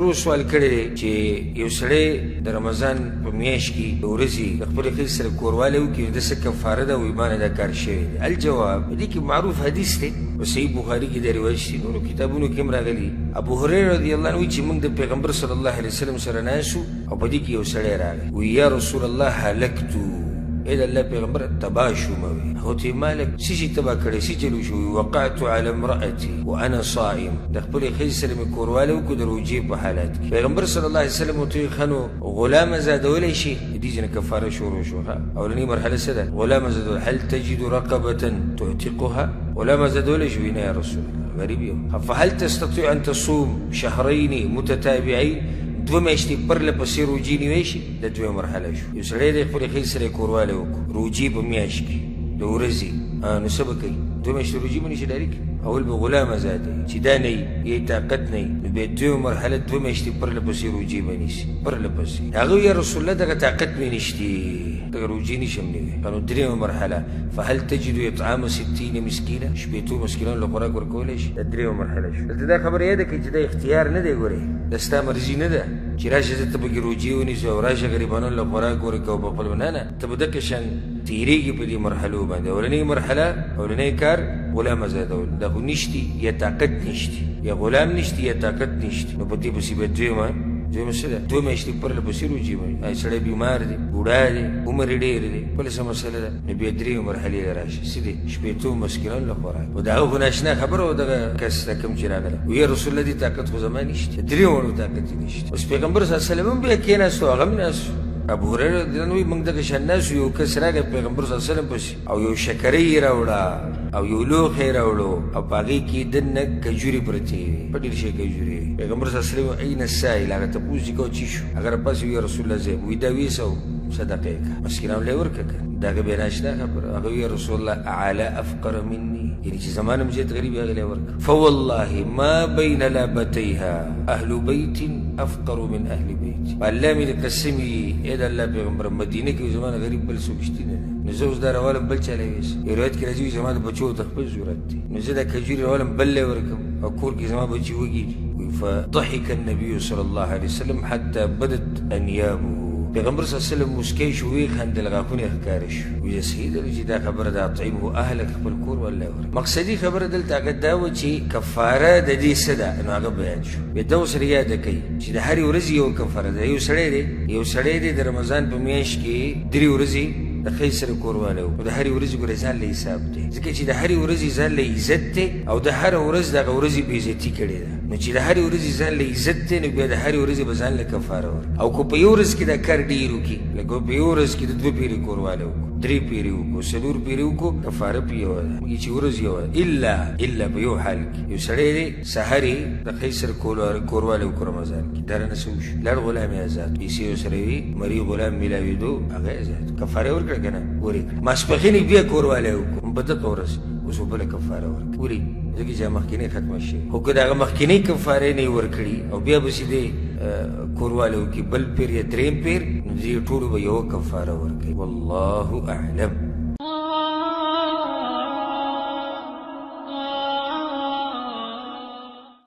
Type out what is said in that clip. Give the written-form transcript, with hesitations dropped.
ورور سوال کړی دی چې یو سړی د رمضان په میاشت کې د ورځې د خپلې ښځې سره کوروالی وکړي، نو د څه کفاره ده؟ وایي ما نه دا کار شوی دی. الجواب، په دې کې معروف حدیث دی، په صحیح بخاري کې دا روایت شته، نورو کتابونو کې هم راغلي. ابو هریره رضی الله عنه وایي چې موږ د پیغمبر صلی الله علیه وسلم سره ناست وو او په دې کې یو سړی راغی، وایي یا رسول الله هلکتو، ای د الله پیغمبر تباه شوم. وایي هغه ته یې مالک څه شي تباه کړی، څه چل وشو؟ وایي وقعت علی امرأتي وانا صائم، د خپلې ښځې سره مې کوروالی وکړو د روژې په حالت کې. پیغمبر صلی الله علیه وسلم ورته وویل ښه نو غلام ازادولی شي؟ د دې ځینې کفاره شروع شو. ښه اولنۍ مرحله څه ده؟ غلام ازادول. هل تجد رقبة تعتقها؟ غلام ازادولی شي؟ وایي نه یا رسول الله غریب یم. فهل تستطيع ان تصوم شهرين متتابعين؟ دوه میاشتې پرله پسې روژې نیوی شي؟ د دویمه مرحله شو. یو سړی دی خپلې ښځې سره یې کوروالی وکړو روژې په میاشت کې د ورځې، نو څه به کوي؟ دوه میاشتې روژې به نشي ډایرکټ، اول به غلام ازادوي، چې دا نه وي یا یې طاقت نه وي نو بیا دویمه مرحله دوه میاشتې پرله پسې روژې به نیسي پرله پسې. هغه وایي یا رسول الله دغه طاقت مې نشتي، دغه روژې نشم نیوی. نو درېیمه مرحله فهل تجد اطعام 60 مسکینا، شپېتو مسکینانو له خوراک ورکولی شي؟ دا درېیمه مرحله شو. دلته دا خبره یاده کړئ چې دا اختیار نه دی، ګورئ دا ستا مرضي نه ده چې راشه زه ته پکې روژې ونیسو او راشه غریبانو له خوراک ورکړه او په خپل، نه نه، ته به دقه شان تېرېږي په دې مرحلو باندې. اولنۍ مرحله، اولنی کار غلام ازادول، دا خو نشتي یا طاقت نشتي، یا غلام نشتي یا طاقت نشتي، نو په دې پسې بیا دویمه څه ده؟ دوه میاشتې پرله پسې روژې باندې. آی سړی بیمار دی، بوډا دی، عمر یې ډېر دی، بله څه مسله ده؟ نو بیا درېیمې مرحلې له راشي، څه دی؟ شپېتو مسکینانو له خوراک. خو د هغه خو ناشنا خبره وه، دغه کس ته کوم چې راغلی وایي یا رسول الله دې طاقت خو زما نشته، درې واړو طاقت یې نشته. اوس پیغمبر صلی الله علیه وسلم هم بیا کښېناستو، هغه هم ناست. ابو هریره رضی الله عنه وایي موږ دغه شان ناست یو کس راغی پیغمبر صلی الله علیه وسلم پسې او یو شکرۍ یې راوړه او یو لوښی یې راوړو او په هغې کې دننه کجورې پرتې وې، په ډېر شی کجورې وې. پیغمبر صلی الله علیه وسلم اين السائل، هغه تپوس چې کوه چی شو؟ هغه راپاڅېد یا رسول الله زه یم. وایي دا ویسه او صدقه یې کړه، مسکینانو له یې ورکړه که نه. د هغه بیا ناشنا خبره، هغه وایي یا رسول الله اعلی افقر مني، یعنې چې زما نه هم زیات غریب هغه له یې ورکړه. فوالله ما بین لابتیها اهل بیت افقر من اهل بیت، په الله مې د قسم وي ای د الله پیغمبر مدینه کې زما نه غریب بل څوک شته نه، نو زه اوس دا راولم بل چا له ویسم. یو روایت کې راځي وایي زما د بچو ته خپل ضرورت دی، نو زه دا کجورې راولم بل له یې ورکړم او کور کې زما بچي وږي دي. فضحك النبي صلى الله عليه وسلم حتى بدت انيابه، پیغمبر صلی الله علیه وسلم موسکی شو، ویې خندل، غاښونه یې ښکاره شو. وایي صحیح ده چې دا خبره ده، اطعمه اهلک، خپل کور والله ورکړه. مقصدي خبره دلته هغه دا وه چې کفاره د دې څه ده، نو هغه بیان شو. بیا دا ورسره یاده کوي چې د هرې ورځې یو کفاره ده. یو سړی دی د رمضان په میاشت کې درې ورځې د ښځې سره کوروالی وکړو، د هرې ورځې ګوره ځان له حساب دی، ځکه چې د هرې ورځې ځان له عزت دی او د هره ورځ دغه ورځې بېعزتي کړې ده، نو چې د هرې ورځې ځان له عزت دی نو بیا د هرې ورځې به ځان له کفاره ورکړي. او که په یو ورځ کې دا کار ډېر وکړي، لکه په یو ورځ کې د دوه پېرې کوروالی وکړو، درې پېرې وکړو، څلور پېرې وکړو، کفاره پې یوه ده، موږ چې ورځ یوه ده، الا په یو حال کې یو سړی دی سهار یې د ښځې سره کوروالی وکړو رمضان کې، دا رانه څه وشو؟ لاړ غلام یې ازاد، پیسې ورسره وي، مري غلام میلاوېدو، هغه یې ازاد، کفاره یې ورکړه که نه؟ ورې کړه. ماسپښین یې بیا کوروالی وکړو هم په دغه ورځ، اوس به بله کفاره ورکړي. ولې؟ ځکه چې مخکینۍ ختمه شوې. خو که د هغه مخکینۍ کفارې نه یې ورکړي او بیا پسې دی کوروالی وکړي بل پیر یا دریم پیر، نو دې ټولو به یوه کفاره ورکوي. والله اعلم.